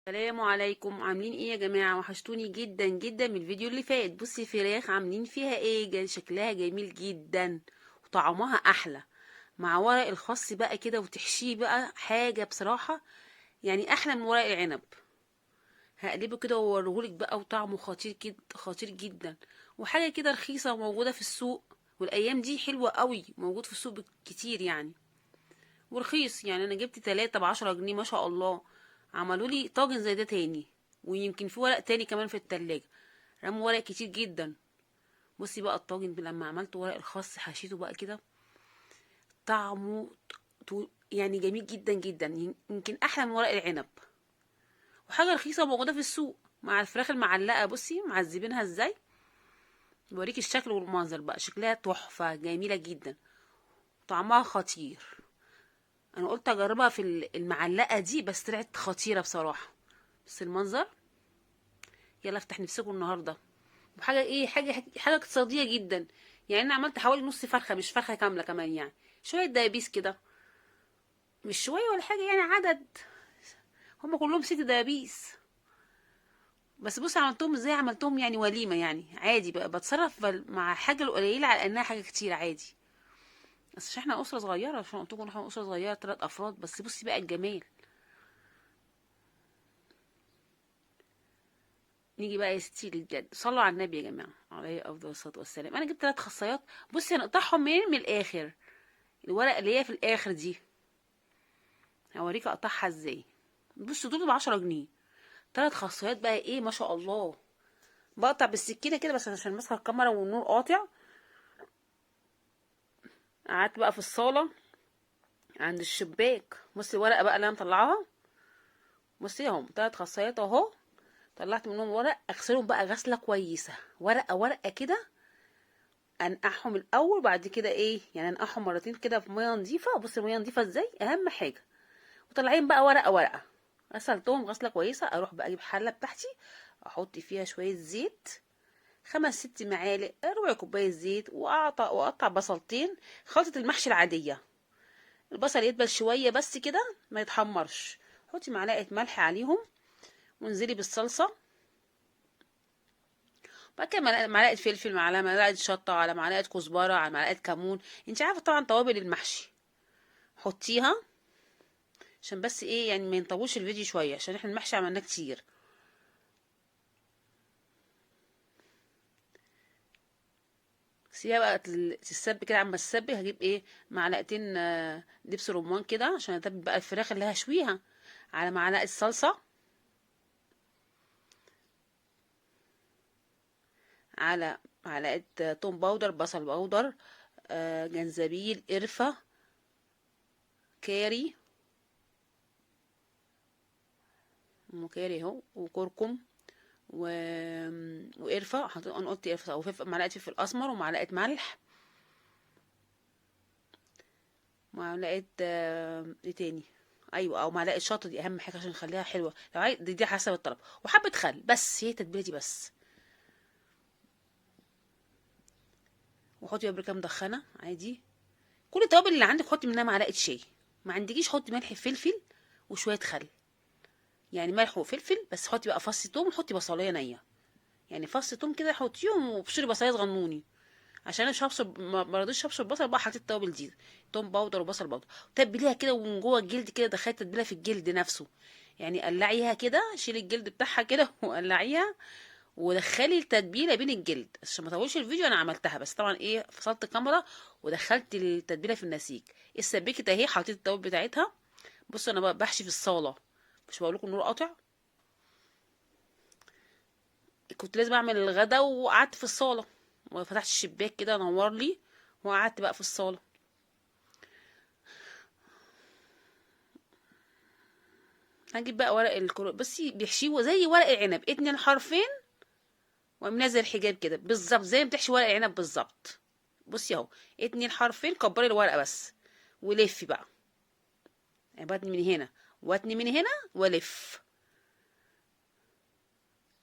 السلام عليكم. عاملين ايه يا جماعة؟ وحشتوني جدا جدا من الفيديو اللي فات. بصي فراخ عاملين فيها ايه، شكلها جميل جدا وطعمها احلى مع ورق الخس بقى كده، وتحشيه بقى حاجة بصراحة يعني احلى من ورق العنب. هقلبه كده واوريهولك بقى، وطعمه خطير كده، خطير جدا، وحاجه كده رخيصة وموجودة في السوق، والايام دي حلوة قوي، موجود في السوق كتير يعني، ورخيص. يعني انا جبت 3 ب10 جنيه ما شاء الله. عملوا لي طاجن زي ده تاني، ويمكن في ورق تاني كمان في التلاجة، رموا ورق كتير جدا. بصي بقى الطاجن لما عملت ورق الخس حشيته بقى كده، طعمه يعني جميل جدا جدا، يمكن احلى من ورق العنب، وحاجه رخيصة موجودة في السوق مع الفراخ المعلقة. بصي معذبينها ازاي، بوريك الشكل والمنظر بقى، شكلها تحفة جميلة جدا، طعمها خطير. انا قلت اجربها في المعلقة دي، بس طلعت خطيرة بصراحة. بس المنظر، يلا افتح نفسكم النهارده. وحاجه ايه، حاجة اقتصادية جدا. يعني انا عملت حوالي نص فرخة، مش فرخة كاملة كمان، يعني شوية دبابيس كده، مش شوية ولا حاجة، يعني عدد هم كلهم 6 دبابيس بس. بصي عملتهم ازاي، عملتهم يعني وليمة، يعني عادي بقى، بتصرف مع حاجة القليلة على انها حاجة كتير عادي، بس عشان احنا اسره صغيرة، عشان قلت لكم احنا اسره صغيرة 3 افراد بس. بصي بقى الجمال. نيجي بقى يا ستي للجد، صلوا على النبي يا جماعة عليه افضل الصلاة والسلام. انا جبت 3 خصايات، بصي هنقطعهم منين؟ من الاخر، الورقة اللي هي في الاخر دي هوريك اقطعها ازاي. بصي دول ب10 جنيه، 3 خصايات بقى ايه ما شاء الله. بقطع بالسكينة كده بس عشان ماسكه الكاميرا والنور قاطع. قعدت بقى في الصاله عند الشباك. بصي الورقة بقى اللي انا مطلعاها، بصي اهم 3 خصايات اهو، طلعت منهم ورق. اغسلهم بقى غسله كويسة، ورقة ورقة كده، انقعهم الاول، بعد كده ايه يعني انقعهم مرتين كده في مية نظيفة. بصي المية نظيفة ازاي، اهم حاجة. وطالعين بقى ورقة ورقة، غسلتهم غسله كويسة. اروح بقى اجيب حله بتاعتي، احط فيها شوية زيت، 5-6 معالق، ربع كوباية زيت، واقطع بصلتين، خلطه المحشي العادية. البصل يدبل شوية بس كده، ما يتحمرش. حطي معلقه ملح عليهم، وانزلي بالصلصه. بعد كده معلقه فلفل، معلقه شطه، على معلقه كزبره، على معلقه كمون. انت عارفه طبعا توابل المحشي، حطيها عشان بس ايه يعني ما نطولش الفيديو شوية، عشان احنا المحشي عملناه كتير. سيبها بقى تتسبك كده. عما تتسبك هجيب ايه، معلقتين، دبس رمان كده عشان اتبل بقى الفراخ اللي هشويها، على معلقه صلصه، على معلقه توم powder، بصل powder، جنزبيل، قرفه، كاري، كاري اهو، وكركم، وقرفه. انا قلت قرفه او فلفل، معلقه فلفل اسمر، ومعلقة ملح، معلقه، ايه تاني، ايوه، او معلقه شطه، دي اهم حاجة عشان نخليها حلوة. لو عايز دي حسب الطلب، وحبه خل بس، هي التتبيله دي بس. وحطي بابريكا مدخنه عادي، كل التوابل اللي عندك حطي منها معلقه شاي. ما عندكيش حطي ملح فلفل وشوية خل، يعني ملح وفلفل بس. حطي بقى فص توم، وحطي بصلايه نيه، يعني فص توم كده حطيهم، وابشري بصلايه صغنوني، عشان انا مش هبشر، ما رضيتش ابشر بصل بقى. حطيت التوابل دي، توم powder وبصل powder، تبليها كده، ومن جوه الجلد كده دخلي التتبيله في الجلد نفسه، يعني قلعيها كده، شيلي الجلد بتاعها كده وقلعيها، ودخلي التتبيله بين الجلد. عشان ما اطولش الفيديو انا عملتها، بس طبعا ايه فصلت الكاميرا ودخلت التتبيله في النسيج. السبيكه اهي، حطيت التوابل بتاعتها. بصوا انا بقى بحشي في الصاله، مش بقول لكم النور قاطع، كنت لازم اعمل الغدا، وقعدت في الصاله وفتحت الشباك كده نور لي، وقعدت بقى في الصاله. هنجيب بقى ورق الكرو، بصي بيحشيه زي ورق العنب، اتني الحرفين وقام نازل الحجاب كده بالظبط زي ما بتحشي ورق العنب بالظبط. بصي اهو، اتني الحرفين، كبري الورقة بس ولفي بقى، يعني بتني من هنا واتني من هنا والف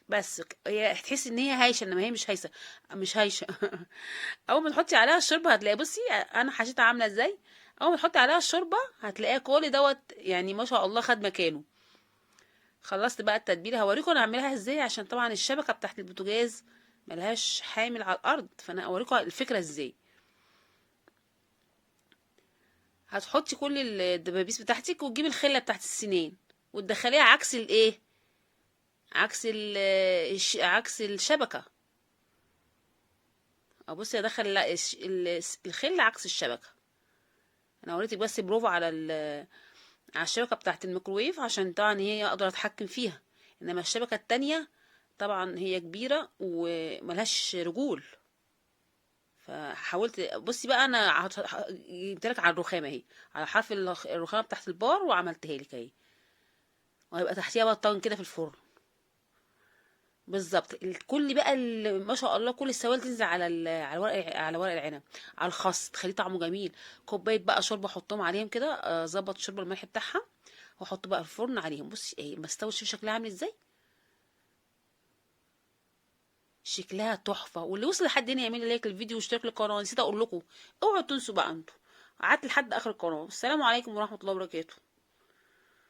بس. هي هتحسي ان هي هايشه، انما هي مش هايشه، مش هايشه. اول ما تحطي عليها الشوربة هتلاقي، بصي انا حشيتها عامله ازاي، اول ما تحطي عليها الشوربة هتلاقيها كل دوت يعني ما شاء الله خد مكانه. خلصت بقى التتبيله، هوريكم انا هعملها ازاي، عشان طبعا الشبكة بتاعت البوتاجاز ملهاش حامل على الارض، فانا اوريكم الفكرة ازاي. هتحطي كل الدبابيس بتاعتك وتجيبي الخلة بتاعت السنين وتدخليها عكس الايه، عكس ال عكس الشبكة. ابصي ادخل الخلة عكس الشبكة. انا وريتك بس بروفا على على الشبكة بتاعت الميكروويف، عشان طبعا هي اقدر اتحكم فيها، انما الشبكة التانية طبعا هي كبيرة وملهاش رجول. فحاولت بصي بقى انا جبت لك على الرخامه اهي، على حرف الرخامه بتاعت البار، وعملتها لك اهي، وهيبقى تحتيها بقى الطاجن كده في الفرن بالظبط. الكل بقى ما شاء الله كل السوائل تنزل على على ورق، على ورق العنب، على الخس، تخليه طعمه جميل. كوباية بقى شوربة احطهم عليهم كده، ظبط الشوربة الملح بتاعها، واحط بقى الفرن عليهم. بصي اهي ما استوت، شوفي شكلها عامل ازاي، شكلها تحفة. واللي وصل لحد هنا يعمل لي لايك للفيديو واشتراك للقناة. نسيت اقول لكم اوعوا تنسوا بقى، انتوا قعدت لحد اخر القناة. السلام عليكم ورحمة الله وبركاته.